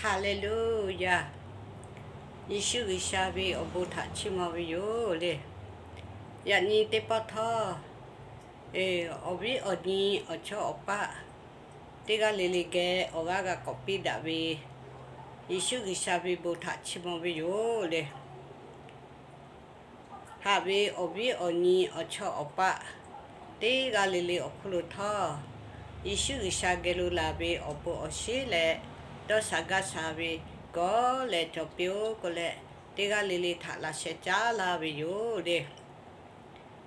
Haˍleˍluˍyaˍ. Yeˍsuˆ G'uiˬsha ve awˬ bon htaꞈ chiˇ mvuh ve yoˬ le. Yaꞈ nyi teˇ pawˆ htawˇ, awˬ viˉ awˬ nyi awˬ chawˇ awˬ paˆ teˇ g'aˇ le le geh awˬ g'aˇ g'a k'awꞈ piˇ daꞈ ve Yeˍsuˆ G'uiˬsha ve bon htaꞈ chiˇ mvuh ve yoˬ le. Haꞈ ve awˬ viˉ awˬ nyi awˬ chawˇ awˬ paˆ teˇ g'aˇ le le awˬ hk'oˆ lo htawˇ, Yeˍsuˆ G'uiˬsha geh lo laˬ ve awˬ bon awˬ shinˉ leh dawˇ sha gaˇ sha ve gawˇ leh cawˬ piˇ-oˆ k'oˆ leh, teˇ g'aˇ le le htaꞈ laꞈ sheh caˉ laˇ ve yoˬ le.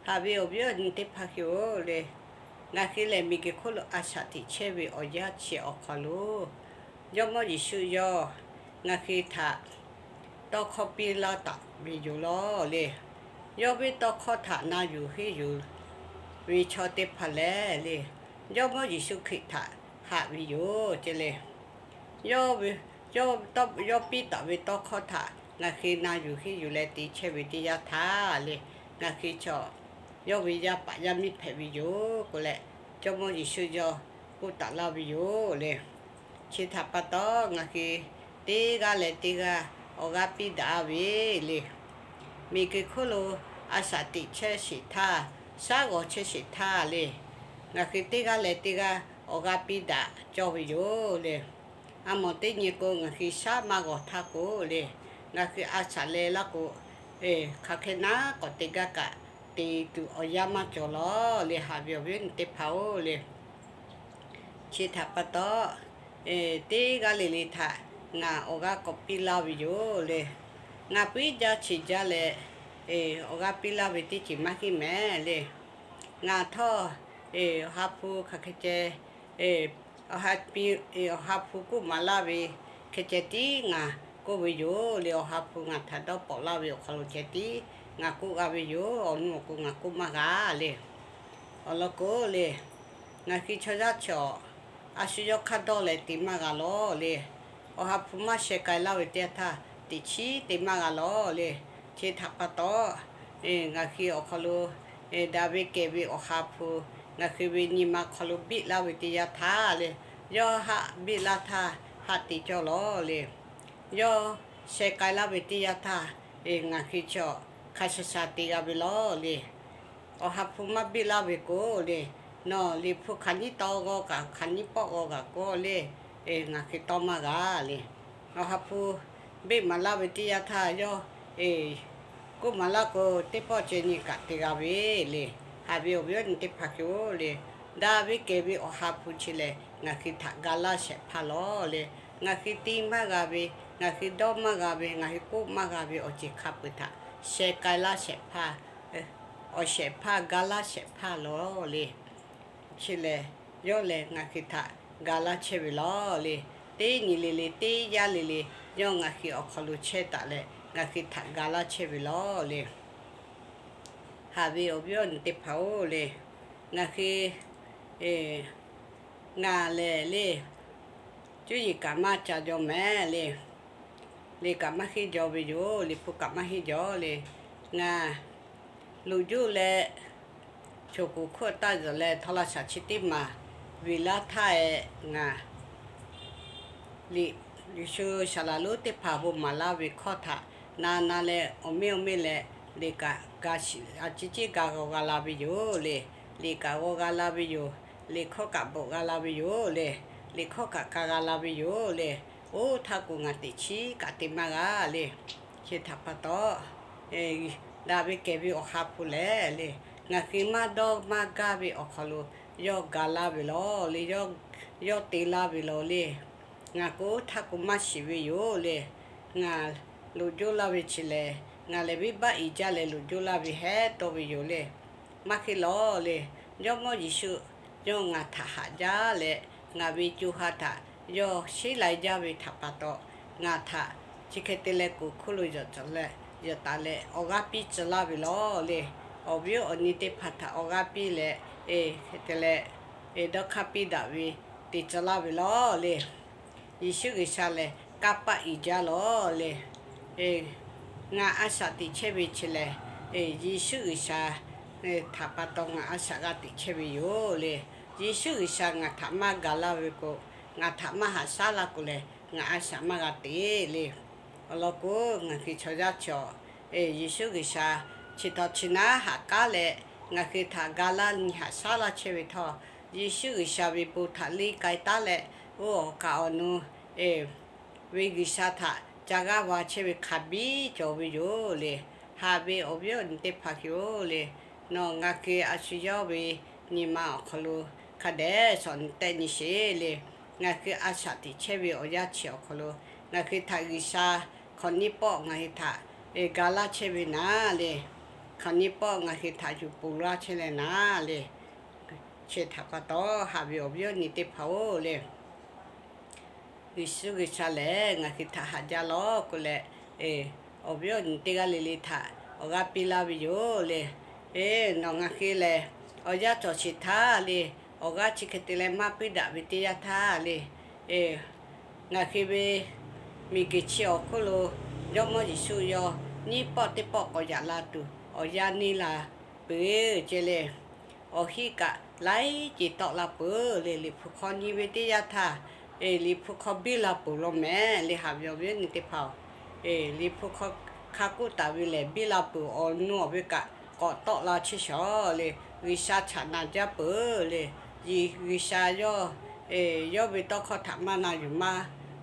Haꞈ ve awˬ viˉ awˬ nyi teˇ hpaˍ hui-oˬ le, ngaˬ hui lehˬ miˬguiˬ hk'oˆ lo a shaꞈ teꞈ chehˇ ve awˬ yanˇ chi awˬ hk'aw lo, Jawˇmawˇ Yeˍsuˆ yawˇ ngaˬ hui htaꞈ tawˇ hkawˇ piˇ laˇ taˍ ve yoˬ lawˬ le. Yawˇ ve tawˇ hkawˇ htaꞈ na yuˬ henˇ yuˬ ve chaw teˇ hpaˍ lehˬ le, Jawˇmawˇ Yeˍsuˆ Hkriꞈ htaꞈ haꞈ ve yoˬ ce le. Yawˇ piˇ taˍ ve tawˇ hkawˇ htaꞈ ngaˬ hui na yuˬ henˇ yuˬ leh te chehˇ ve teˇ yanˇ htaˇ le, ngaˬ hui chaw yawˇ ve yaˇ paˍ yaˇ miˇ hpehꞈ ve yoˬ k'oˆ leh, Jawˇmawˇ Yeˍsuˆ yawˇ k'oˆ taˍ laˇ ve yoˬ le. Chi htaꞈ pa taw, ngaˬ hui teˇ g'aˇ leh teˇ g'aˇ awˬ g'aˇ piˇ daꞈ ve le. Miˬguiˬ hk'oˆ lo a shaꞈ teꞈ chehˇ sheˍ htaˇ, shaˉ g'awˬ chehˇ sheˍ htaˇ le, ngaˬ hui teˇ g'aˇ leh teˇ g'aˇ awˬ g'aˇ piˇ daꞈ cawˇ ve yoˬ le. A mawˬ teˇ nyi k'o, ngaˬ hui shaˉ maˇ g'awˬ htaˇ k'o le, ngaˬ hui a shaꞈ leh laˇ k'o, hk'aˬ hk'e naˉ k'awꞈ te gaˇ kaꞈ te tuˬ awˬ yanˇ maˇ cawˬ lawˬ le. Haꞈ ve awˬ viˉ awˬ nyi teˇ hpaˍ-oˬ le, chi htaꞈ pa taw, teˇ g'aˇ le le htaꞈ ngaˬ awˬ g'aˇ k'awꞈ piˇ laˇ ve yoˬ le. Ngaˬ puiˉ jaˇ chi jaˇ leh awˬ g'aˇ piˇ laˇ ve teˇ ceuˬ maˇ heˆ mehˍ le. Ngaˬ htawˇ, awˬ ha hpu hk'aˬ hk'e ceh, awˬ ha hpu k'oˆ maˍ laˇ ve hk'e ceh tiˉ ngaˬ k'oˆ ve yoˬ le. Awˬ ha hpu ngaˬ htaꞈ dawˇ pawˍ laˇ ve awˬ hk'aw lo ceh tiˉ ngaˬ k'oˆ g'a ve yoˬ. Awˬ nu awˬ k'o ngaˬ k'oˆ maˇ g'a le. Awˬ lawn k'o le, ngaˬ hui chaw yaˇ chaw a shu yawˇ hk'aˇ dawˇ leh te maˇ g'a lawˬ le. Awˬ ha hpu maˇ sheh k'ai laˇ ve teˇ yanˇ htaˇ, teꞈ chiˉ te maˇ g'a lawˬ le. Chi htaꞈ pa taw, ngaˬ hui awˬ hk'aw lo daꞈ ve kehˬ ve awˬ ha hpu ngaˬ hui ve nyi ma hk'aw lo biˆ laˇ ve teˇ yanˇ htaˇ le, yawˇ haˆ biˆ laˇ htaˇ haˆ te cawˇ lawˬ le. Yawˇ sheh k'ai laˇ ve teˇ yanˇ htaˇ, ngaˬ hui chaw hk'a sha sha te g'a ve lawˬ le. Awˬ ha hpu maˇ biˆ laˇ ve k'o le, nawˬ liꞈ hpu hk'aˬ nyiˉ tawˇ g'awˇ kaꞈ hk'aˬ nyiˉ pawˆ g'awˇ kaꞈ k'oˆ le, ngaˬ hui tawˇ maˇ g'a le. Awˬ ha hpu biˆ maˍ laˇ ve teˇ yanˇ htaˇ yawˇ k'oˆ maˍ laˇ k'o, teˇ pawˆ ceh nyi kaꞈ te g'a ve le. Haꞈ ve awˬ viˉ awˬ nyi teˇ hpaˍ hui-oˬ le, daꞈ ve kehˬ ve awˬ ha hpu chi lehˬ ngaˬ hui htaꞈ ga laˇ shehˍ hpaˇ lawˬ le. Ngaˬ hui te maˇ g'a ve, ngaˬ hui dawˇ maˇ g'a ve, ngaˬ hui k'oˆ maˇ g'a ve awˬ ceuˬ hk'a peuˬ htaꞈ sheh k'ai laˇ shehˍ hpaˇ, awˬ shehˍ hpaˇ ga laˇ shehˍ hpaˇ lawˬ le. Chi lehˬ, yawˇ lehˬ ngaˬ hui htaꞈ ga laˇ chehˇ ve lawˬ le. Teˇ nyi le le, teˇ yanˇ le le, yawˇ ngaˬ hui awˬ hk'aw lo chehˇ taˍ leh ngaˬ hui htaꞈ ga laˇ chehˇ ve lawˬ le. Haꞈ ve awˬ viˉ awˬ nyi teˇ hpaˍ-oˬ le, ngaˬ hui, ngaˬ lehˬ le, cuˇ yiˍ kaꞈ maˇ ca jaw mehˍ le. Liꞈ kaꞈ maˇ henˇ jaw ve yoˬ. Liꞈ hpu kaꞈ maˇ henˇ jaw le. Ngaˬ loꞈ juˇ leh choˬ kuˬ hkuˆ taˇ zuhˬ leh htawˇ laˇ shaˍ chi teˇ maˬ ve laˇ htaˇ e, ngaˬ liꞈ, Yeˍsuˆ saˍ laˍ lonˉ teˇ hpaˍ bon maˍ laˇ ve hkawˇ htaꞈ na na leh awˬ meˇ awˬ meˇ leh, liꞈ kaꞈ ga shiˍ a ciˉ ciˉ ga g'aw g'a la ve yoˬ le. Liꞈ kaꞈ g'aw g'a la ve yoˬ. Liꞈ hkawˇ kaꞈ bvuhꞈ g'a la ve yoˬ le. Liꞈ hkawˇ kaꞈ ka g'a la ve yoˬ le. Oˇ htaˇ k'o ngaˬ teꞈ chiˉ kaꞈ te maˇ g'a le. Chi htaꞈ pa taw, daꞈ ve kehˬ ve awˬ ha hpu lehˬ le, ngaˬ hui maˇ dawˇ maˇ gaˇ ve awˬ hk'aw lo yawˇ ga laˇ ve lawˬ le. Yawˇ te laˇ ve lawˬ le. Ngaˬ k'o oˇ htaˇ k'o maˇ shiˍ ve yoˬ le. Ngaˬ loꞈ juˇ laˇ ve chi lehˬ, ngaˬ lehˬ venˇbaˆ iˍ jaˇ leh loꞈ juˇ laˇ ve heˉ tawˇ ve yoˬ le. Maˇ heˆ lawˬ le. Jawˇmawˇ Yeˍsuˆ yawˇ ngaˬ htaꞈ haꞈ jaˇ leh, ngaˬ ve co ha htaꞈ yawˇ sheˉ lai jaˇ ve htaꞈ pa taw, ngaˬ htaꞈ chi hk'e te leh kuˬ hkuˇ lo yawˬ taˍ leh awˬ g'aˇ piˇ tcuh laˇ ve lawˬ le. Awˬ viˉ awˬ nyi teˇ hpaˍ htaꞈ awˬ g'aˇ piˇ leh, hk'e te leh dawˇ hk'aˇ piˇ daꞈ ve te tcuh laˇ ve lawˬ le. Yeˍsuˆ G'uiˬsha lehˬ kanˇ paˆ iˍ jaˇ lawˬ le. Ngaˬ a shaꞈ teꞈ chehˇ ve chi lehˬ, Yeˍsuˆ G'uiˬsha htaꞈ pa taw ngaˬ a shaꞈ g'a teꞈ chehˇ ve yoˬ le. Yeˍsuˆ G'uiˬsha ngaˬ htaꞈ maˇ gaˬ laˇ ve k'o, ngaˬ htaꞈ maˇ haꞈ shaˉ laˇ k'o lehˬ, ngaˬ a shaꞈ maˇ g'a te le. Awˬ lawn k'o, ngaˬ hui chaw yaˇ chaw, Yeˍsuˆ G'uiˬsha chi htaꞈ chi naˉ haꞈ k'aˉ leh, ngaˬ hui htaꞈ ga laˇ nyi haꞈ shaˉ laˇ chehˇ ve htawˇ, Yeˍsuˆ G'uiˬsha ve bon htaꞈ leˇ k'ai taˉ leh, oˇ awˬ kaˍ awˬ nu ve G'uiˬsha htaꞈ ca g'aˇ va chehˇ ve hk'a biˇ cawˬ ve yoˬ le. Haꞈ ve awˬ viˉ awˬ nyi teˇ hpaˍ hui-oˬ le, nawˬ ngaˬ hui a shu yawˇ ve nyi ma awˬ hk'aw lo hk'a dehꞈ shawˍ nyi tehˆ nyi sheˍ le. Ngaˬ hui a shaꞈ teꞈ chehˇ ve awˬ yanˇ chi awˬ hk'aw lo, ngaˬ hui htaꞈ G'uiˬsha hk'awꞈ nyiˇ pawˆ ngaˬ hui htaꞈ ga laˇ chehˇ ve naˍ le. Hk'awꞈ nyiˇ pawˆ ngaˬ hui htaꞈ yuˬ ponˬ laˇ chehˇ leh naˍ le. Chi htaꞈ pa taw, haꞈ ve awˬ viˉ awˬ nyi teˇ hpaˍ-oˬ le, Yeˍsuˆ G'uiˬsha lehˬ ngaˬ hui htaꞈ haꞈ jaˇ lawˬ k'oˆ leh, awˬ viˉ awˬ nyi teˇ g'aˇ le le htaꞈ awˬ g'aˇ piˇ laˇ ve yoˬ le. Nawˬ ngaˬ hui lehˬ, awˬ yanˇ cawˬ sheˍ htaˇ le, awˬ g'aˇ chi hk'e te leh maˇ piˇ daꞈ ve teˇ yanˇ htaˇ le, ngaˬ hui ve miˬguiˬ chi awˬ hk'oˆ lo Jawˇmawˇ Yeˍsuˆ yawˇ nyiˇ pawˆ teˇ pawˆ k'awꞈ yaꞈ la tuˬ awˬ yanˇ neˇ la peuˬ ceh le. Awˬ hinˉ kaꞈ laiˉ ceuˬ tawˆ la peuˬ le. Liꞈ hpu hk'aw nyi ve teˇ yanˇ htaˇ, Liꞈ hpu hk'aw biˇ la peuˬ law mehˍ le. Haꞈ ve awˬ viˉ awˬ nyi teˇ hpaˍ-oˬ, Liꞈ hpu hk'aw hk'a k'oˆ taˍ ve lehˬ, biˇ la peuˬ awˬ nu awˬ ve kaꞈ k'awꞈ tawˆ la chehˇ shawˍ le. G'uiˬsha chaꞈ na jaˇ peuˬ le. G'uiˬsha yawˇ, yawˇ ve tawˇ hkawˇ htaꞈ maˇ na yuˬ,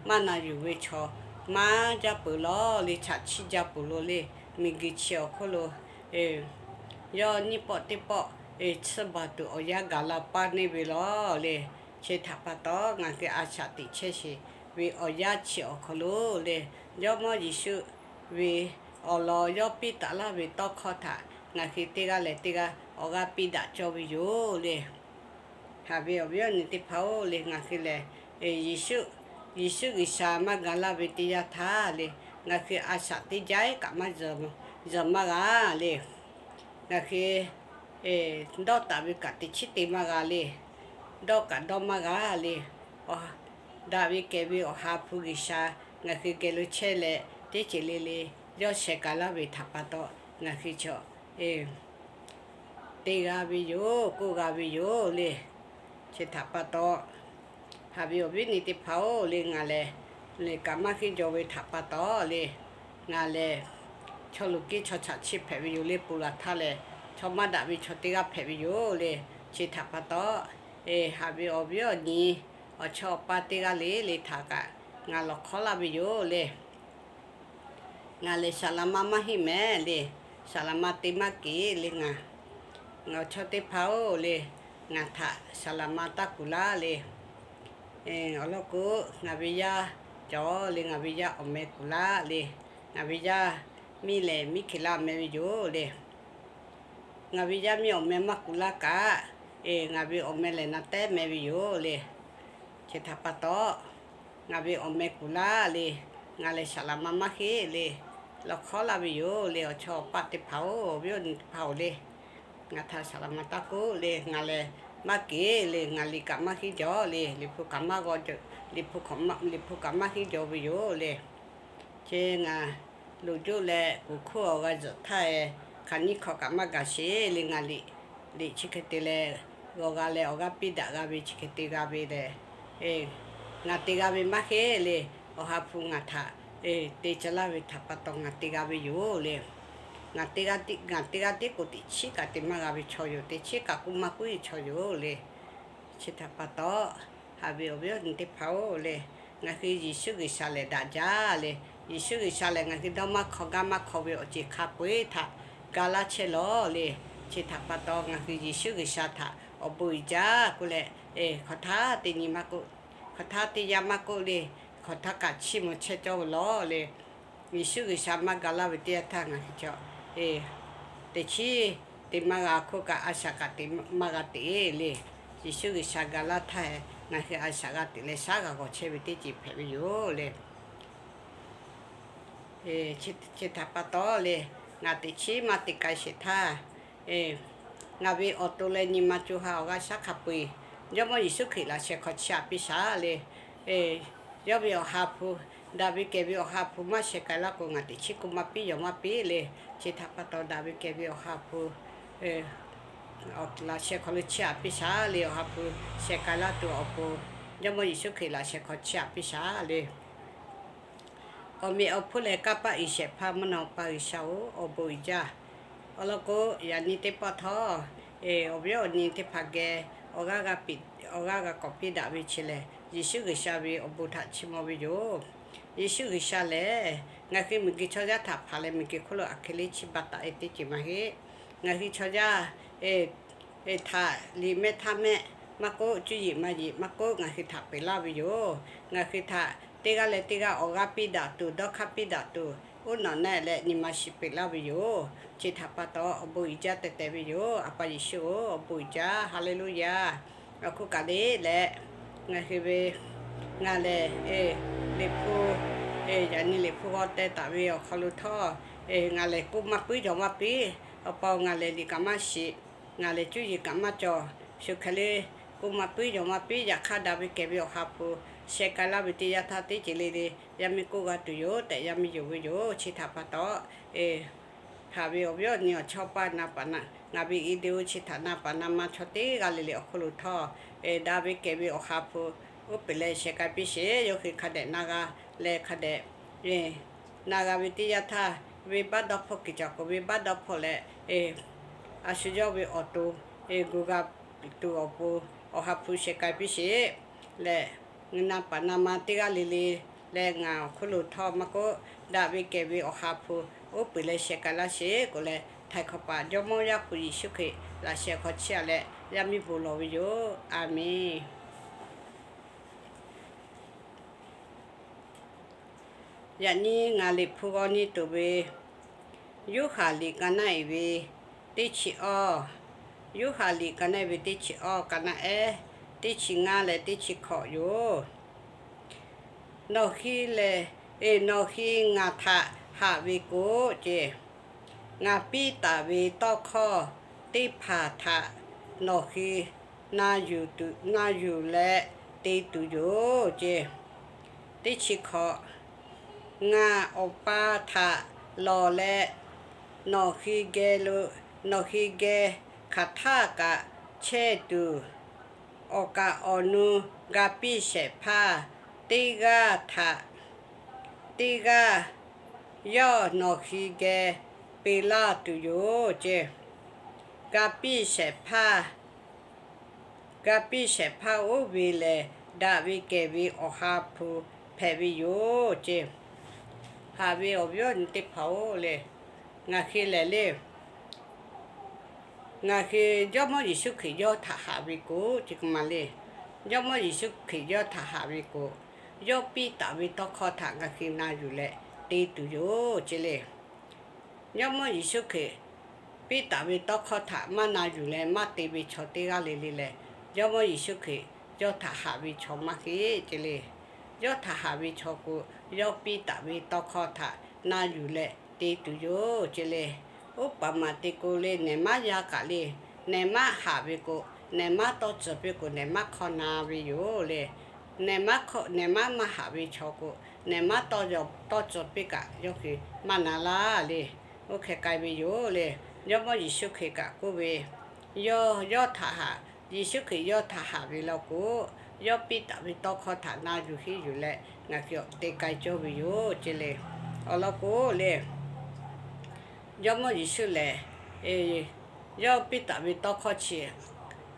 maˇ na yuˬ ve chaw maˇ jaˇ peuˬ lawˬ le. Chaꞈ chiˇ jaˇ peuˬ lo le. Miˬguiˬ chi awˬ hk'oˆ lo yawˇ nyiˇ pawˆ teˇ pawˆ tsuhˇ baˬ tuˬ awˬ yanˇ gaˬ la paˇ neˇ ve lawˬ le. Chi htaꞈ pa taw, ngaˬ hui a shaꞈ teꞈ chehˇ sheˍ ve awˬ yanˇ chi awˬ hk'aw lo le, Jawˇmawˇ Yeˍsuˆ ve awˬ lawn yawˇ piˇ taˍ laˇ ve tawˇ hkawˇ htaꞈ ngaˬ hui teˇ g'aˇ leh teˇ g'aˇ awˬ g'aˇ piˇ daꞈ cawˇ ve yoˬ le. Haꞈ ve awˬ viˉ awˬ nyi teˇ hpaˍ-oˬ le, ngaˬ hui lehˬ, Yeˍsuˆ, Yeˍsuˆ G'uiˬsha maˇ ga laˇ ve teˇ yanˇ htaˇ le, ngaˬ hui a shaꞈ teˇ jaˇ kaꞈ maˇ zuhˬ maˇ g'a le. Ngaˬ hui dawˇ taˍ ve kaꞈ teꞈ chiˉ te maˇ g'a le. Dawˇ kaꞈ dawˇ maˇ g'a le. Daꞈ ve kehˬ ve Awˬ ha hpu G'uiˬsha ngaˬ hui geh lo chehˇ leh, teˇ ceuˬ le le yawˇ sheh k'ai laˇ ve htaꞈ pa taw, ngaˬ hui chaw te g'a ve yoˬ, k'oˆ g'a ve yoˬ le. Chi htaꞈ pa taw, haꞈ ve awˬ viˉ awˬ nyi teˇ hpaˍ-oˬ le, ngaˬ lehˬ, lehˬ kaꞈ maˇ henˇ jaw ve htaꞈ pa taw le, ngaˬ lehˬ chaw loˍ kiˇ chaw chaꞈ chiˇ hpehꞈ ve yoˬ le. Peuˬ laˬ htaˇ lehˬ, chaw maˇ daꞈ ve chaw teˇ g'aˇ hpehꞈ ve yoˬ le. Chi htaꞈ pa taw, haꞈ ve awˬ viˉ awˬ nyi awˬ chawˇ awˬ paˇ teˇ g'aˇ le le htaꞈ kaꞈ ngaˬ lawˬ hk'awˉ laˇ ve yoˬ le. Ngaˬ lehˬ saˍ laˍ ma maˇ heˆ mehˍ le. Saˍ laˍ ma te maˇ keꞈ le ngaˬ. Ngaˬ awˬ chawˇ teˇ hpaˍ-oˬ le, ngaˬ htaꞈ saˍ laˍ ma taˇ kuˬ laˇ le. Awˬ lawn k'o, ngaˬ ve yaˇ cawˬ le, ngaˬ ve yaˇ awˬ meh kuˬ laˇ le. Ngaˬ ve yaˇ miˇ lehˬ miˇ hkeꞈ laˇ meh ve yoˬ le. Ngaˬ ve yaˇ miˇ awˬ meh maˇ kuˬ laˇ kaꞈ, ngaˬ ve awˬ meh lehˬ na tehˉ meh ve yoˬ le. Chi htaꞈ pa taw, ngaˬ ve awˬ meh kuˬ laˇ le. Ngaˬ lehˬ saˍ laˍ ma maˇ heˆ le. Lawˬ hk'awˉ laˇ ve yoˬ le. Awˬ chawˇ awˬ paˇ teˇ hpaˍ-oˬ, awˬ viˉ awˬ nyi teˇ hpaˍ-oˬ le, ngaˬ htaꞈ saˍ laˍ ma taˇ k'oˆ le. Ngaˬ lehˬ maˇ keꞈ le. Ngaˬ liꞈ kaꞈ maˇ henˇ jaw le. Liꞈ hpu kaꞈ maˇ g'aw, Liꞈ hpu kaꞈ maˇ henˇ jaw ve yoˬ le. Chi ngaˬ loˍ joˇ leh kuˬ hkuˇ awˬ g'a zuhꞈ htaˇ e, hk'aˬ nyiˇ hkawꞈ kaꞈ maˇ gaˬ sheˍ le. Ngaˬ liꞈ, liꞈ chi hk'e te leh g'aw g'a leh awˬ g'aˇ piˇ daꞈ g'a ve chi hk'e te g'a ve lehˬ, ngaˬ te g'a ve maˇ heˆ le. Awˬ ha hpu ngaˬ htaꞈ te ca laˇ ve htaꞈ pa taw ngaˬ te g'a ve yoˬ le. Ngaˬ te g'a tiˉ k'o teꞈ chiˉ kaꞈ te maˇ g'a ve chaw yoˬ. Teꞈ chiˉ kaꞈ k'oˆ maˇ k'oˆ ve chaw yoˬ le. Chi htaꞈ pa taw, haꞈ ve awˬ viˉ awˬ nyi teˇ hpaˍ-oˬ le, ngaˬ hui Yeˍsuˆ G'uiˬsha lehˬ daꞈ jaˇ le. Yeˍsuˆ G'uiˬsha lehˬ ngaˬ hui dawˇ maˇ hk'aw gaˇ maˇ hk'aw ve awˬ ceuˬ hk'a peu-eˬ htaꞈ ga laˇ chehˇ lawˬ le. Chi htaꞈ pa taw, ngaˬ hui Yeˍsuˆ G'uiˬsha htaꞈ awˬ bon uiˍ jaˇ k'oˆ leh, hk'aˬ htaˇ teˇ nyi maˇ k'oˆ, hk'aˬ htaˇ teˇ yanˇ maˇ k'oˆ le, hk'aˬ htaˇ kaꞈ chiˇ mvuh chehˇ cawˇ ve lawˬ le. Yeˍsuˆ G'uiˬsha maˇ ga laˇ ve teˇ yanˇ htaˇ ngaˬ hui chaw teꞈ chiˉ te maˇ g'a hk'oˆ kaꞈ, a shaꞈ kaꞈ te maˇ g'a teꞈ le. Yeˍsuˆ G'uiˬsha ga laˇ htaˇ, ngaˬ hui a shaꞈ g'a teꞈ leh shaˉ g'a g'awˬ chehˇ ve teˇ ceuˬ hpehꞈ ve yoˬ le. Chi htaꞈ pa taw le, ngaˬ teꞈ chiˉ maˇ te k'ai sheˍ htaˇ, ngaˬ ve awˬ to leh nyi ma co ha awˬ g'aˇ shaˉ hk'a peu-eˬ, Jawˇmawˇ Yeˍsuˆ Hkriꞈ laꞈ sheh hk'aw chiˇ aꞈ piˇ shaˍ le. Yawˇ ve awˬ ha hpu, daꞈ ve kehˬ ve awˬ ha hpu maˇ sheh k'ai laˇ k'o, ngaˬ teꞈ chiˉ k'oˆ maˇ piˇ, yawˬ maˇ piˇ le. Chi htaꞈ pa taw, daꞈ ve kehˬ ve awˬ ha hpu laꞈ sheh hk'aw lo chiˇ aꞈ piˇ shaˍ le. Awˬ ha hpu sheh k'ai laˇ tuˬ awˬ pon, Jawˇmawˇ Yeˍsuˆ Hkriꞈ laꞈ sheh hk'aw chiˇ aꞈ piˇ shaˍ le. Awˬ meꞈ awˬ hponˇ leh kanˇ paˆ uiˍ shehˍ hpaˇ mvuhˇ naw ma pa G'uiˬsha-oˬ, awˬ bon uiˍ jaˇ. Awˬ lawn k'o, yaꞈ nyi teˇ pawˆ htawˇ, awˬ viˉ awˬ nyi teˇ hpaˍ geh awˬ g'aˇ g'a piˇ, awˬ g'aˇ g'a k'awꞈ piˇ daꞈ ve chi lehˬ, Yeˍsuˆ G'uiˬsha ve awˬ bon htaꞈ chiˇ mvuh ve yoˬ. Yeˍsuˆ G'uiˬsha lehˬ, ngaˬ hui miˬguiˬ chaw yaˇ htaꞈ hpanˍ leh miˬguiˬ hk'oˆ lo aˬ hk'e le chi baˬ taˍ ve teˇ ceuˬ maˇ heˆ. Ngaˬ hui chaw yaˇ htaꞈ liꞈ mehˆ htaˇ mehˆ maˇ k'oˆ, cuˇ yiˍ maˇ yiˍ maˇ k'oˆ, ngaˬ hui htaꞈ peꞈ laˇ ve yoˬ. Ngaˬ hui htaꞈ teˇ g'aˇ leh teˇ g'aˇ awˬ g'aˇ piˇ daꞈ tuˬ, dawˇ hk'aˇ piˇ daꞈ tuˬ, uˉ nawꞈ naˆ leh nyi ma shiˍ peꞈ laˇ ve yoˬ. Chi htaꞈ pa taw awˬ bon uiˍ jaˇ tehꞈ tehꞈ ve yoˬ. A pa Yeˍsuˆ-oˬ, awˬ bon uiˍ jaˇ. Haˍleˍluˆyaˇ. Awˬ hk'oˆ kaꞈ le leh, ngaˬ hui ve, ngaˬ lehˬ, Liꞈ hpu, yaꞈ nyi Liꞈ hpu g'aw teh taˍ ve awˬ hk'aw lo htawˇ, ngaˬ lehˬ k'oˆ maˇ puiˉ jawˬ maˇ piˇ. Awˬ pa-oˬ, ngaˬ lehˬ liꞈ kaꞈ maˇ shiˍ, ngaˬ lehˬ cuˇ yiˍ kaꞈ maˇ cawˬ. Shu hk'e le k'oˆ maˇ puiˉ jawˬ maˇ piˇ. Yaꞈ hk'aˇ daꞈ ve kehˬ ve Awˬ ha hpu sheh k'ai laˇ ve teˇ yanˇ htaˇ teˇ ceuˬ le le yaˇ miˇ k'oˆ g'a tuˬ yoˬ tehꞈ yaˇ miˇ yonˍ ve yoˬ. Chi htaꞈ pa taw, haꞈ ve awˬ viˉ awˬ nyi awˬ chawˇ paˇ na paˍ na, ngaˬ ve video chi htaꞈ na paˍ na ma chaw teˇ g'aˇ le le awˬ hk'oˆ lo htawˇ, daꞈ ve kehˬ ve Awˬ ha hpu uˉ peunˍ leh sheh k'ai piˇ sheˍ. Yawˇ hui hk'a dehꞈ na g'a leh hk'a dehꞈ na g'a ve teˇ yanˇ htaˇ, venˇbaˆ dawˇ hpawˇ kuiˬ caˬ k'o, venˇbaˆ dawˇ hpawˇ leh a shu yawˇ ve awˬ to gu g'a tuˬ awˬ pon Awˬ ha hpu sheh k'ai piˇ sheˍ leh, na paˍ na ma teˇ g'aˇ le le leh ngaˬ awˬ hk'oˆ lo htawˇ maˇ k'oˆ, daꞈ ve kehˬ ve Awˬ ha hpu uˉ peunˍ leh sheh k'ai laˇ sheˍ k'oˆ leh, htaiˍ hk'awꞈ paˍ Jawˇmawˇ Yaˇ hpu Yeˍsuˆ Hkriꞈ laꞈ sheh hk'aw chehˇ a leh yaˇ miˇ bon lawˬ ve yoˬ. A menˬ. Yaꞈ nyi ngaˬ Liꞈ hpu g'aw nyi tuˬ ve, Yoˇhanˬ liꞈ ka naˆ eˍ ve teˇ chi awˇ, Yoˇhanˬ liꞈ ka naˆ eˍ ve teˇ chi awˇ, ka naˆ ehˉ, teˇ chi ngaˇ leh teˇ chi hkawꞈ yoˬ. Nawˬ hui lehˬ, nawˬ hui ngaˬ htaꞈ haꞈ ve k'o ce, ngaˬ piˇ taˍ ve tawˇ hkawˇ teˇ hpaˍ htaꞈ nawˬ hui na yuˬ tuˬ, na yuˬ leh te tuˬ yoˬ ce. Teˇ chi hkawꞈ, ngaˬ Awˬ pa htaꞈ lawˬ leh nawˬ hui geh lo, nawˬ hui geh hk'aˬ htaˇ kaꞈ chehˇ tuˬ, awˬ kaˍ awˬ nu ga piˇ shehˍ hpaˇ teˇ g'aˇ htaꞈ teˇ g'aˇ yawˇ nawˬ hui geh peꞈ laˇ tuˬ yoˬ ce. Ga piˇ shehˍ hpaˇ, ga piˇ shehˍ hpaˇ oˇ ve lehˬ, daꞈ ve kehˬ ve Awˬ ha hpu hpehꞈ ve yoˬ ce. Haꞈ ve awˬ viˉ awˬ nyi teˇ hpaˍ-oˬ le, ngaˬ hui lehˬ le, ngaˬ hui Jawˇmawˇ Yeˍsuˆ Hkriꞈ yawˇ htaꞈ haꞈ ve k'o ce k'o ma le, Jawˇmawˇ Yeˍsuˆ Hkriꞈ yawˇ htaꞈ haꞈ ve k'o, yawˇ piˇ taˍ ve tawˇ hkawˇ htaꞈ ngaˬ hui na yuˬ leh te tuˬ yoˬ ce le. Jawˇmawˇ Yeˍsuˆ Hkriꞈ piˇ taˍ ve tawˇ hkawˇ htaꞈ maˇ na yuˬ leh maˇ te ve chaw teˇ g'aˇ le le lehˬ, Jawˇmawˇ Yeˍsuˆ Hkriꞈ yawˇ htaꞈ haꞈ ve chaw maˇ heˆ ce le. Yawˇ htaꞈ haꞈ ve chaw k'o, yawˇ piˇ taˍ ve tawˇ hkawˇ htaꞈ na yuˬ leh te tuˬ yoˬ ce le. Oˇ paˍ maˬ te k'o le, nehˬ maˉ yaˇ kaꞈ le, nehˬ maˉ haꞈ ve k'o, nehˬ maˉ tawˇ tcuh piˇ k'o, nehˬ maˉ hk'awˇ na ve yoˬ le. Nehˬ maˉ hk'awˇ, nehˬ maˉ maˇ haꞈ ve chaw k'o, nehˬ maˉ tawˇ yaw tawˇ tcuh piˇ kaꞈ yawˇ hui maˇ na laˇ le. Oˇ hk'e k'ai ve yoˬ le. Jawˇmawˇ Yeˍsuˆ Hkriꞈ kaꞈ k'oˆ ve, yawˇ yawˇ htaꞈ haꞈ, Yeˍsuˆ Hkriꞈ yawˇ htaꞈ haꞈ ve law k'o, yawˇ piˇ taˍ ve tawˇ hkawˇ htaꞈ na yuˬ hiˆ yuˬ leh ngaˬ hui te k'ai cawˇ ve yoˬ ce le. Awˬ lawn k'o le, Jawˇmawˇ Yeˍsuˆ lehˬ, yawˇ piˇ taˍ ve tawˇ hkawˇ chi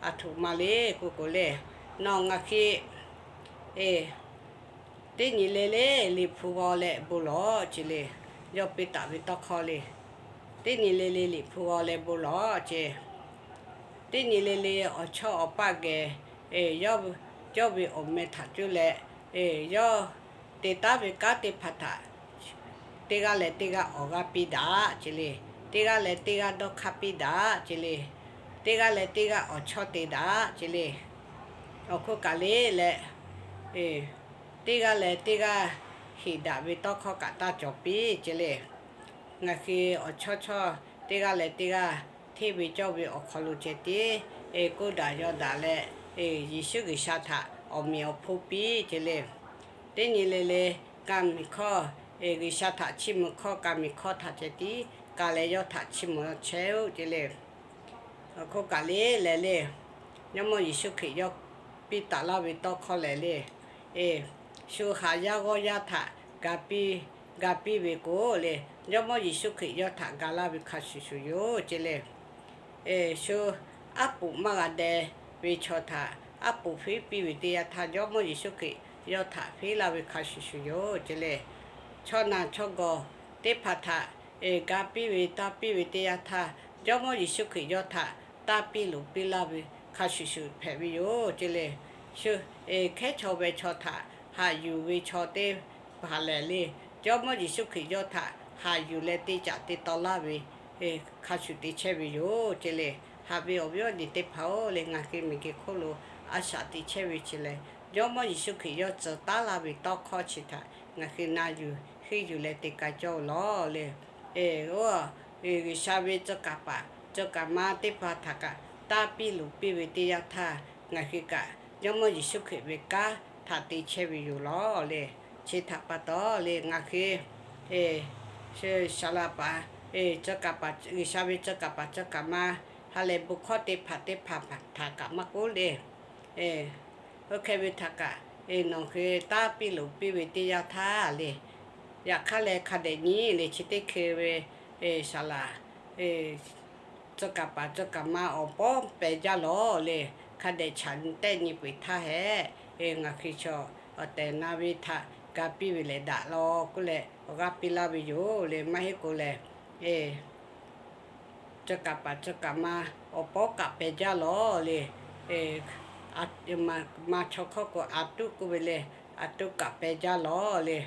aˬ htoꞈ ma le k'oˆ k'o le, nawˬ ngaˬ hui teˇ nyi le le Liꞈ hpu g'aw leh bon lawˬ ce le. Yawˇ piˇ taˍ ve tawˇ hkawˇ le, teˇ nyi le le Liꞈ hpu g'aw leh bon lawˬ ce. Teˇ nyi le le awˬ chawˇ awˬ paˆ geh yawˇ ve awˬ meh htaꞈ cuˇ leh, yawˇ te taˉ ve kanˉ teˇ hpaˍ htaꞈ teˇ g'aˇ leh teˇ g'aˇ awˬ g'aˇ piˇ daꞈ ce le. Teˇ g'aˇ leh teˇ g'aˇ dawˇ hk'aˇ piˇ daꞈ ce le. Teˇ g'aˇ leh teˇ g'aˇ awˬ chawˇ te daꞈ ce le. Awˬ hk'oˆ kaꞈ le leh, teˇ g'aˇ leh teˇ g'aˇ heˍ daꞈ ve tawˇ hkawˇ kaꞈ taˇ cawˬ piˇ ce le. Ngaˬ hui awˬ chawˇ chawˇ teˇ g'aˇ leh teˇ g'aˇ hteˇ ve cawˇ ve awˬ hk'aw lo ceh tiˉ k'oˆ daꞈ yaw daꞈ leh, Yeˍsuˆ G'uiˬsha htaꞈ awˬ meꞈ awˬ hponˇ piˇ ce le. Teˇ nyi le le ka miˬ hkawˇ, G'uiˬsha htaꞈ chiˇ mvuh hkawˇ ka miˬ hkawˇ htaꞈ ceh tiˉ ka leh yawˇ htaꞈ chiˇ mvuh chehˇ-oˆ ce le. Awˬ hk'oˆ kaꞈ le leh le, Jawˇmawˇ Yeˍsuˆ Hkriꞈ yawˇ piˇ taˍ laˇ ve tawˇ hkawˇ lehˬ le, shu haꞈ yaˇ g'awˇ yaˇ htaꞈ ga piˇ ga piˇ ve k'o le, Jawˇmawˇ Yeˍsuˆ Hkriꞈ yawˇ htaꞈ ga laˇ ve hk'a shuˍ shuˍ yoˬ ce le. Shu aˉ poꞈ maˇ g'a deh ve chaw htaꞈ aˉ poꞈ hpeˉ piˇ ve teˇ yanˇ htaˇ, Jawˇmawˇ Yeˍsuˆ Hkriꞈ yawˇ htaꞈ hpeˉ laˇ ve hk'a shuˍ shuˍ yoˬ ce le. Chaw naˬ chaw gawˬ teˇ hpaˍ htaꞈ ga piˇ ve taˇ piˇ ve teˇ yanˇ htaˇ, Jawˇmawˇ Yeˍsuˆ Hkriꞈ yawˇ htaꞈ taˇ piˇ loꞈ piˇ laˇ ve hk'a shuˍ shuˍ hpehꞈ ve yoˬ ce le. Shu hkehˉ chaw ve chaw htaꞈ haꞈ yuˬ ve chaw teˇ hpaˍ lehˬ le, Jawˇmawˇ Yeˍsuˆ Hkriꞈ yawˇ htaꞈ haꞈ yuˬ leh te caꞈ te taw laˇ ve hk'a shuˍ te chehˇ ve yoˬ ce le. Haꞈ ve awˬ viˉ awˬ nyi teˇ hpaˍ-oˬ le, ngaˬ hui miˬguiˬ hk'oˆ lo a shaꞈ teꞈ chehˇ ve chi lehˬ, Jawˇmawˇ Yeˍsuˆ Hkriꞈ yawˇ tcuh taˉ laˇ ve tawˇ hkawˇ chi htaꞈ ngaˬ hui na yuˬ henˇ yuˬ leh te k'ai cawˇ ve lawˬ le. G'uiˬsha ve tcuh kaˍ paˍ tcuh kaˍ ma teˇ hpaˍ htaꞈ kaꞈ taˇ piˇ loꞈ piˇ ve teˇ yanˇ htaˇ, ngaˬ hui kaꞈ Jawˇmawˇ Yeˍsuˆ Hkriꞈ ve kanˉ htaꞈ te chehˇ ve yoˬ lawˬ le. Chi htaꞈ pa taw le, ngaˬ hui saˍ laˍ paˍ, tcuh kaˍ paˍ, G'uiˬsha ve tcuh kaˍ paˍ tcuh kaˍ ma ha lehˬ bon hkawˇ teˇ hpaˍ teˇ hpaˍ htaꞈ kaꞈ maˇ k'oˆ le. Oˇ hk'e ve htaꞈ kaꞈ nawˬ hui taˇ piˇ loꞈ piˇ ve teˇ yanˇ htaˇ le, yaꞈ hk'aˇ leh hk'a dehꞈ nyi le, chi teˇ hkui ve saˍ laˍ tcuh kaˍ paˍ tcuh kaˍ ma awˬ pawˉ peh jaˇ lawˬ le. Hk'a dehꞈ chaꞈ tehˆ nyi peuˬ htaˇ hehꞈ, ngaˬ hui chaw awˬ tehˬ na ve htaꞈ ga piˇ ve lehˬ daꞈ law k'oˆ leh awˬ g'aˇ piˇ laˇ ve yoˬ le. Maˇ heˆ k'o lehˬ, tcuh kaˍ paˍ tcuh kaˍ ma awˬ pawˉ kaꞈ peh jaˇ lawˬ le. Ma chaw hkawˇ k'o aˬ tuˉ k'oˆ ve le, aˬ tuˉ kaꞈ peh jaˇ lawˬ le.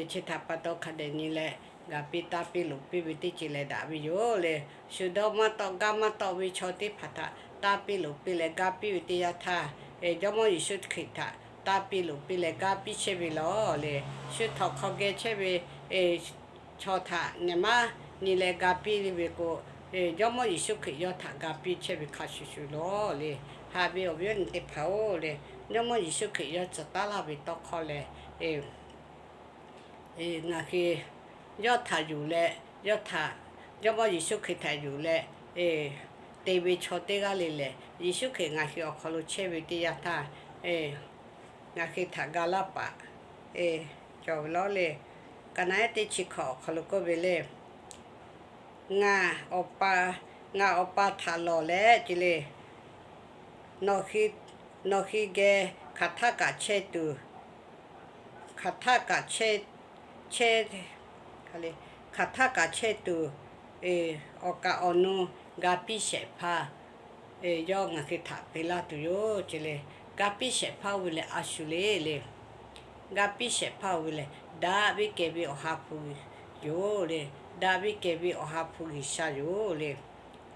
Chi htaꞈ pa taw hk'a dehꞈ nyi leh ga piˇ taˇ piˇ loꞈ piˇ ve teˇ ceuˬ lehˬ daꞈ ve yoˬ le. Shu dawˇ maˇ tawˆ gaˇ maˇ tawˆ ve chaw teˇ hpaˍ htaꞈ taˇ piˇ loꞈ piˇ leh ga piˇ ve teˇ yanˇ htaˇ, Jawˇmawˇ Yeˍsuˆ Hkriꞈ htaꞈ taˇ piˇ loꞈ piˇ leh ga piˇ chehˇ ve lawˬ le. Shu htawnˍ hk'aw geh chehˇ ve chaw htaꞈ nyi maˇ nyi leh ga piˇ ve k'o, Jawˇmawˇ Yeˍsuˆ Hkriꞈ yawˇ htaꞈ ga piˇ chehˇ ve hk'a shuˍ shuˍ lawˬ le. Haꞈ ve awˬ viˉ awˬ nyi teˇ hpaˍ-oˬ le, Jawˇmawˇ Yeˍsuˆ Hkriꞈ yawˇ tcuh taˉ laˇ ve tawˇ hkawˇ lehˬ, ngaˬ hui yawˇ htaꞈ yuˬ leh, yawˇ htaꞈ, Jawˇmawˇ Yeˍsuˆ Hkriꞈ htaꞈ yuˬ leh te ve chaw teˇ g'aˇ le lehˬ, Yeˍsuˆ Hkriꞈ ngaˬ hui awˬ hk'aw lo chehˇ ve teˇ yanˇ htaˇ, ngaˬ hui htaꞈ ga laˇ paˍ cawˬ ve lawˬ le. Ka naˉ ehˉ teˇ chi hkawꞈ awˬ hk'aw lo k'oˆ ve le, ngaˬ Awˬ pa, ngaˬ Awˬ pa htaꞈ lawˬ leh ce le, nawˬ hui geh hk'aˬ htaˆ kaꞈ chehˇ tuˬ, hk'aˬ htaˆ kaꞈ chehˇ, chehˇ, hk'aˬ htaˆ kaꞈ chehˇ tuˬ, awˬ kaˍ awˬ nu ga piˇ shehˍ hpaˇ yawˇ ngaˬ hui htaꞈ te laˇ tuˬ yoˬ ce le. Ga piˇ shehˍ hpaˇ oˇ ve lehˬ a shu le le. Ga piˇ shehˍ hpaˇ oˇ ve lehˬ daꞈ ve kehˬ ve Awˬ ha hpu yoˬ le. Daꞈ ve kehˬ ve Awˬ ha hpu G'uiˬsha yoˬ le.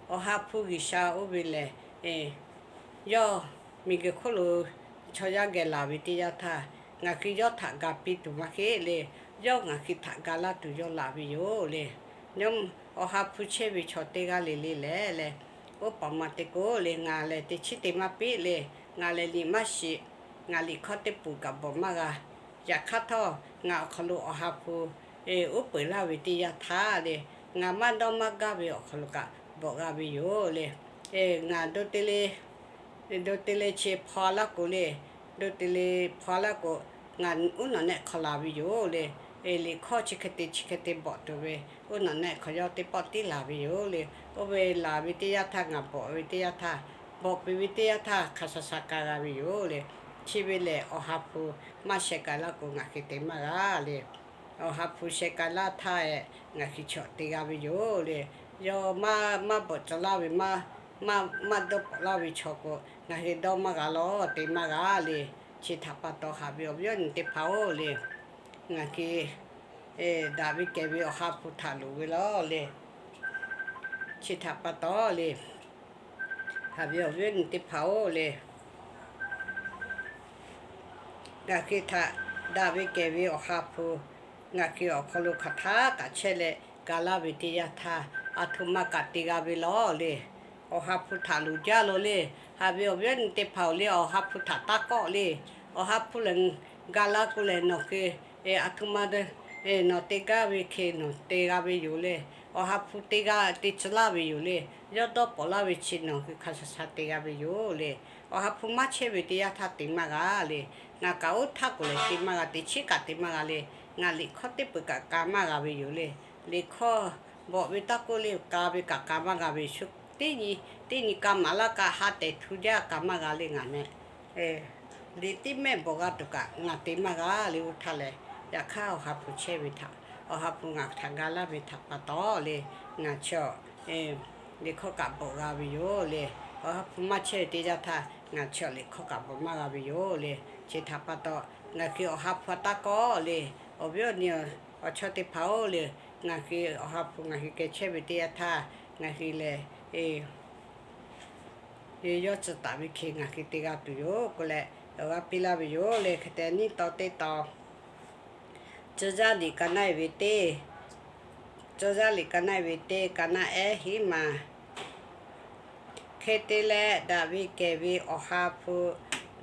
Awˬ ha hpu G'uiˬsha oˇ ve lehˬ, yawˇ miˬguiˬ hk'oˆ lo chaw yaˇ geh laˬ ve teˇ yanˇ htaˇ, ngaˬ hui yawˇ htaꞈ ga piˇ tuˬ maˇ heˆ le. Yawˇ ngaˬ hui htaꞈ ga laˇ tuˬ yawˇ laˬ ve yoˬ le. Awˬ ha hpu chehˇ ve chaw teˇ g'aˇ le le lehˬ le, oˇ paˍ ma te k'o le, ngaˬ lehˬ teˇ chiˉ te maˇ piˇ le. Ngaˬ lehˬ liꞈ maˇ shiˍ. Ngaˬ liꞈ hkawˇ teˇ peuˬ kaꞈ bvuhꞈ maˇ g'a. Yaꞈ hk'aˇ htawˇ ngaˬ awˬ hk'aw lo Awˬ ha hpu uˉ peunˍ laˇ ve teˇ yanˇ htaˇ le, ngaˬ maˇ dawˇ maˇ gaˇ ve awˬ hk'aw lo kaꞈ bvuhꞈ g'a ve yoˬ le. Ngaˬ do te le, do te le chi hpaw laˇ k'o le, do te le hpaw laˇ k'o, ngaˬ uˉ nawˬ nehˆ hk'aw laˬ ve yoˬ le. Liꞈ hkawˇ chi hk'e te chi hk'e te bvuhꞈ tuˬ ve, uˉ nawˬ nehˆ hk'aw yawˇ teˇ pawˆ tiˉ laˬ ve yoˬ le. Oˇ ve laˬ ve teˇ yanˇ htaˇ ngaˬ bvuhꞈ ve teˇ yanˇ htaˇ, bvuhꞈ piˇ ve teˇ yanˇ htaˇ hk'a sha sha k'ai g'a ve yoˬ le. Chi ve lehˬ Awˬ ha hpu maˇ sheh k'ai laˇ k'o ngaˬ hui te maˇ g'a le. Awˬ ha hpu sheh k'ai laˇ htaˇ, ngaˬ hui chaw te g'a ve yoˬ le. Yawˇ maˇ, maˇ bvuhꞈ tcuh laˇ ve, maˇ, maˇ dawˇ bvuhꞈ laˇ ve chaw k'o, ngaˬ hui dawˇ maˇ g'a lawˬ, te maˇ g'a le. Chi htaꞈ pa taw haꞈ ve awˬ viˉ awˬ nyi teˇ hpaˍ-oˬ le, ngaˬ hui daꞈ ve kehˬ ve Awˬ ha hpu htaꞈ loˍ ve lawˬ le. Chi htaꞈ pa taw le, haꞈ ve awˬ viˉ awˬ nyi teˇ hpaˍ-oˬ le, ngaˬ hui htaꞈ daꞈ ve kehˬ ve Awˬ ha hpu ngaˬ hui awˬ hk'aw lo hk'aˬ htaˆ kaꞈ chehˇ leh ga laˇ ve teˇ yanˇ htaˇ, aˬ htoꞈ ma kaꞈ te g'a ve lawˬ le. Awˬ ha hpu htaꞈ loˍ jaˇ lo le. Haꞈ ve awˬ viˉ awˬ nyi teˇ hpaˍ-oˬ le, Awˬ ha hpu htaꞈ taˇ kawˆ le. Awˬ ha hpu lehˬ ga laˇ k'o lehˬ nawˬ hui aˬ htoꞈ ma nawˬ te gaˇ ve hk'e nawˬ te g'a ve yoˬ le. Awˬ ha hpu te g'a te tcuh laˇ ve yoˬ le. Yawˇ dawˇ pawˍ laˇ ve chi nawˬ hui hk'a sha sha te g'a ve yoˬ le. Awˬ ha hpu maˇ chehˇ ve teˇ yanˇ htaˇ te maˇ g'a le. Ngaˬ kaꞈ oˇ htaˇ k'oˍ lehˬ te maˇ g'a, teˇ chiˉ kaꞈ te maˇ g'a le. Ngaˬ liꞈ hkawˇ teˇ peuˬ kaꞈ ka maˇ g'a ve yoˬ le. Liꞈ hkawˇ bvuhꞈ ve taˇ k'oˆ le, ka ve kaꞈ ka maˇ g'a ve shu teˇ nyi, teˇ nyi ka maˍ laˇ kaꞈ ha tehˬ htu jaˇ ka maˇ g'a le ngaˬ meh. Liꞈ tiˉ mehˆ bvuhꞈ g'a tuˬ kaꞈ ngaˬ te maˇ g'a le. Oˇ htaˇ lehˬ, yaꞈ hk'aˇ Awˬ ha hpu chehˇ ve htaꞈ, Awˬ ha hpu ngaˬ htaꞈ ga laˇ ve htaꞈ pa taw le, ngaˬ chi liꞈ hkawˇ kaꞈ bvuhꞈ g'a ve yoˬ le. Awˬ ha hpu maˇ chehˇ ve teˇ yanˇ htaˇ ngaˬ chi liꞈ hkawˇ kaꞈ bvuhꞈ maˇ g'a ve yoˬ le. Chi htaꞈ pa taw, ngaˬ hui Awˬ ha hpu a taˇ kawˆ le. Awˬ viˉ awˬ nyi awˬ chawˇ teˇ hpaˍ-oˬ le, ngaˬ hui Awˬ ha hpu ngaˬ hui geh chehˇ ve teˇ yanˇ htaˇ, ngaˬ hui lehˬ yawˇ tcuh taˍ ve hk'e ngaˬ hui te g'a tuˬ yoˬ k'oˆ leh, awˬ g'aˇ piˇ laˇ ve yoˬ le. Hk'e te nyiˇ taw teˇ taw, Tcuh yaˇ liꞈ ka naˆ-e ve teˇ, Tcuh yaˇ liꞈ ka naˆ-e ve teˇ, ka naˆ ehˉ hiˉ maˬ. Hk'e te leh, daꞈ ve kehˬ ve Awˬ ha hpu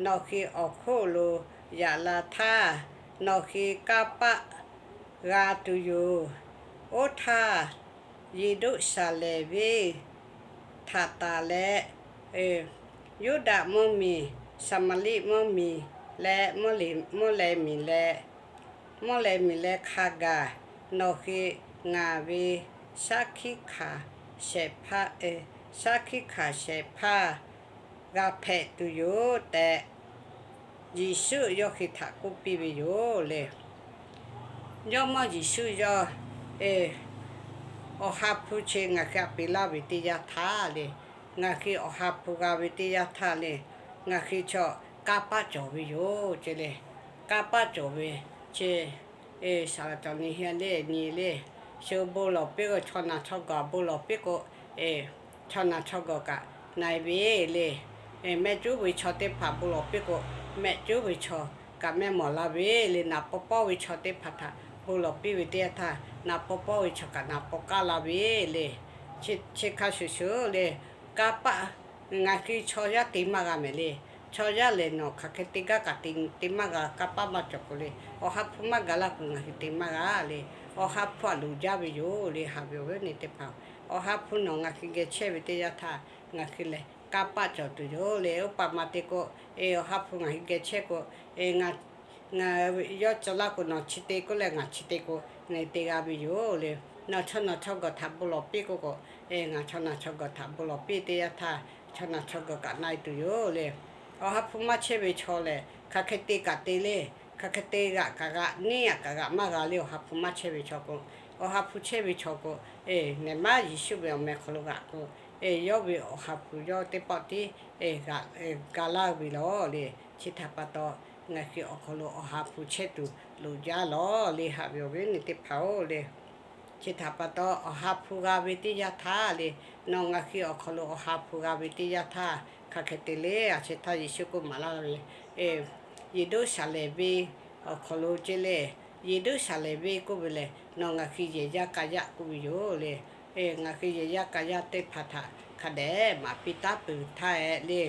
nawˬ hui awˬ hk'oˆ lo yaꞈ la htaˇ, nawˬ hui kanˇ paˆ g'a tuˬ yoˬ. Oˇ htaˇ, Yeˍruˆsaˍlehnˍ venˇ htaꞈ taˍ leh, Yuˇdaꞈ mvuhˇmiˬ, Saˍmaˍriˆ mvuhˇmiˬ leh, mvuhˇ leh miˬ leh, mvuhˇ leh miˬ leh hk'a gaˬ nawˬ hui ngaˬ ve shaˉ hkiˆ hkanˍ shehˍ hpaˇ, shaˉ hkiˆ hkanˍ shehˍ hpaˇ g'a hpehꞈ tuˬ yoˬ tehꞈ, Yeˍsuˆ yawˇ hui htaꞈ k'oˆ piˇ ve yoˬ le. Jawˇmawˇ Yeˍsuˆ yawˇ Awˬ ha hpu chi ngaˬ hui a peꞈ laˇ ve teˇ yanˇ htaˇ le, ngaˬ hui Awˬ ha hpu g'a ve teˇ yanˇ htaˇ le, ngaˬ hui chaw kanˇ paˆ cawˬ ve yoˬ ce le. Kanˇ paˆ cawˬ ve ce, saˍ laˍ cawˬ nyi hia le nyi le, shu bon lawˬ piˇ k'o, chaw naˬ chaw gawˬ bon lawˬ piˇ k'o, chaw naˬ chaw gawˬ kaꞈ na-e ve le. Mehˆ cuˉ ve chaw teˇ hpaˍ bon lawˬ piˇ k'o, mehˆ cuˉ ve chaw kaꞈ mehˆ mawˬ la ve le. Naˍ paw pawˇ ve chaw teˇ hpaˍ htaꞈ bon lawˬ piˇ ve teˇ yanˇ htaˇ, naˍ paw pawˇ ve chaw kaꞈ naˍ paw kaˇ la ve le. Chi hk'a shuˍ shuˍ le, kanˇ paˆ ngaˬ hui chaw yaˇ te maˇ g'a mehˍ le. Chaw yaˇ lehˬ nawˬ hk'aˬ hk'e te gaˇ kaꞈ te maˇ g'a, kanˇ paˆ maˇ cawˬ k'o le. Awˬ ha hpu maˇ ga laˇ k'o ngaˬ hui te maˇ g'a le. Awˬ ha hpu htaꞈ loˍ jaˇ ve yoˬ le. Haꞈ ve awˬ viˉ awˬ nyi teˇ hpaˍ, Awˬ ha hpu nawˬ ngaˬ hui geh chehˇ ve teˇ yanˇ htaˇ, ngaˬ hui lehˬ kanˇ paˆ cawˬ tuˬ yoˬ le. Oˇ pa ma te k'o, Awˬ ha hpu ngaˬ hui geh chehˇ k'o, ngaˬ yawˇ tcuh laˇ k'o nawˬ chi te k'oˆ leh ngaˬ chi te k'o, ngaˬ te g'a ve yoˬ le. Nawˬ chaw naˬ chaw gawˬ htaꞈ bon lawˬ piˇ k'oˆ k'o, ngaˬ chaw naˬ chaw gawˬ htaꞈ bon lawˬ piˇ teˇ yanˇ htaˇ, chaw naˬ chaw gawˬ kaꞈ na-e tuˬ yoˬ le. Awˬ ha hpu maˇ chehˇ ve chaw lehˬ, hk'aˬ hk'e te kaꞈ te le, hk'aˬ hk'e te g'aꞈ kaꞈ g'aꞈ, neˇ aꞈ kaꞈ g'aꞈ maˇ g'a le. Awˬ ha hpu maˇ chehˇ ve chaw k'o, Awˬ ha hpu chehˇ ve chaw k'o, nehˬ maˇ Yeˍsuˆ ve awˬ meh hk'aw lo g'aꞈ k'o, yawˇ ve Awˬ ha hpu yawˇ teˇ pawˆ tiˉ ga laˇ ve lawˬ le. Chi htaꞈ pa taw, ngaˬ hui awˬ hk'aw lo Awˬ ha hpu chehˇ tuˬ loˍ jaˇ lawˬ le. Haꞈ ve awˬ viˉ awˬ nyi teˇ hpaˍ-oˬ le, chi htaꞈ pa taw Awˬ ha hpu g'a ve teˇ yanˇ htaˇ le, nawˬ ngaˬ hui awˬ hk'aw lo Awˬ ha hpu g'a ve teˇ yanˇ htaˇ hk'aˬ hk'e te le. A chi htaˇ Yeˍsuˆ k'oˆ maˍ laˇ ve, Yeˍruˆsaˍlehnˍ venˇ awˬ hk'aw lo ce le. Yeˍruˆsaˍlehnˍ venˇ k'oˆ ve lehˬ, nawˬ ngaˬ hui yehˬ yaˇ k'a yaˇ k'oˆ ve yoˬ le. Ngaˬ hui yehˬ yaˇ k'a yaˇ teˇ hpaˍ htaꞈ hk'a dehꞈ maˍ piˇ taˉ peuˬ htaˇ ehˉ le,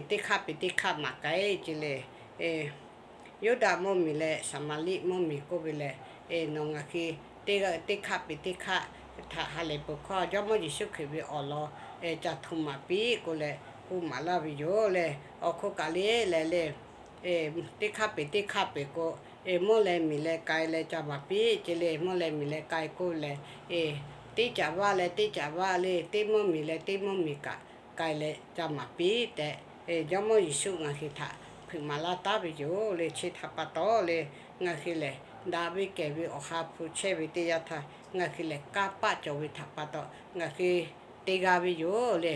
teˇ hk'aˆ peˍ teˇ hk'aˆ maˍ k'ai ce le. Yuˇdaꞈ mvuhˇmiˬ leh Saˍmaˍriˆ mvuhˇmiˬ k'oˆ ve lehˬ, nawˬ ngaˬ hui teˇ hk'aˆ peˍ teˇ hk'aˆ htaꞈ ha lehˬ peuˬ hkawˇ Jawˇmawˇ Yeˍsuˆ Hkriꞈ ve awˬ lawn ca htoꞈ maˍ piˇ k'oˆ leh k'oˆ maˍ laˇ ve yoˬ le. Awˬ hk'oˆ kaꞈ le leh le, teˇ hk'aˆ peˍ teˇ hk'aˆ peˍ k'o, mvuhˇ leh miˬ leh k'ai leh ca maˍ piˇ ce le. Mvuhˇ leh miˬ leh k'ai k'oˆ leh, teˇ caꞈ vaˇ leh teˇ caꞈ vaˇ le, teˇ mvuhˇmiˬ leh teˇ mvuhˇmiˬ kaꞈ k'ai leh ca maˍ piˇ tehꞈ, Jawˇmawˇ Yeˍsuˆ ngaˬ hui htaꞈ hpeuꞈ maˍ laˇ taˉ ve yoˬ le. Chi htaꞈ pa taw le, ngaˬ hui lehˬ daꞈ ve kehˬ ve Awˬ ha hpu chehˇ ve teˇ yanˇ htaˇ, ngaˬ hui lehˬ kanˇ paˆ cawˬ ve htaꞈ pa taw ngaˬ hui te g'a ve yoˬ le.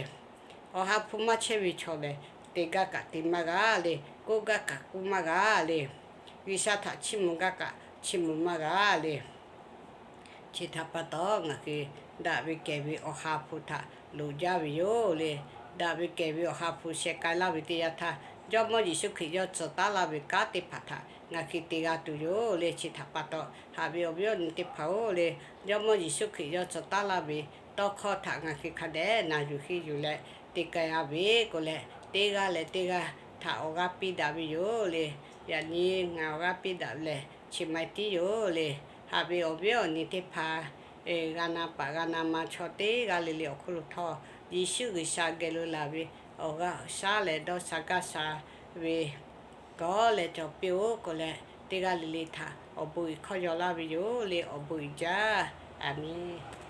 Awˬ ha hpu maˇ chehˇ ve chaw lehˬ, te gaˇ kaꞈ te maˇ g'a le, k'oˆ gaˇ kaꞈ k'oˆ maˇ g'a le, G'uiˬsha htaꞈ chiˇ mvuh gaˇ kaꞈ chiˇ mvuh maˇ g'a le. Chi htaꞈ pa taw, ngaˬ hui daꞈ ve kehˬ ve Awˬ ha hpu htaꞈ loˍ jaˇ ve yoˬ le. Daꞈ ve kehˬ ve Awˬ ha hpu sheh k'ai laˇ ve teˇ yanˇ htaˇ, Jawˇmawˇ Yeˍsuˆ Hkriꞈ yawˇ tcuh taˉ laˇ ve kanˉ teˇ hpaˍ htaꞈ ngaˬ hui te g'a tuˬ yoˬ le. Chi htaꞈ pa taw, haꞈ ve awˬ viˉ awˬ nyi teˇ hpaˍ-oˬ le, Jawˇmawˇ Yeˍsuˆ Hkriꞈ yawˇ tcuh taˉ laˇ ve tawˇ hkawˇ htaꞈ ngaˬ hui hk'a dehꞈ na yuˬ henˇ yuˬ leh te k'ai-a ve k'o leh, teˇ g'aˇ leh teˇ g'aˇ htaꞈ awˬ g'aˇ piˇ daꞈ ve yoˬ le. Yaꞈ nyi ngaˬ awˬ g'aˇ piˇ daꞈ lehˬ, chi ma tiˉ yoˬ le. Haꞈ ve awˬ viˉ awˬ nyi teˇ hpaˍ, g'a na paˍ g'a na ma chaw teˇ g'aˇ le le awˬ hk'oˆ lo htawˇ, Yeˍsuˆ G'uiˬsha geh lo laˬ ve awˬ g'aˇ awˬ shaˉ leh dawˇ sha gaˇ sha ve kawˉ leh cawˬ piˇ-oˆ k'o leh, teˇ g'aˇ le le htaꞈ awˬ bon uiˍ hkawˇ yaw laˇ ve yoˬ le. Awˬ bon uiˍ jaˇ. Aˍmenˍ.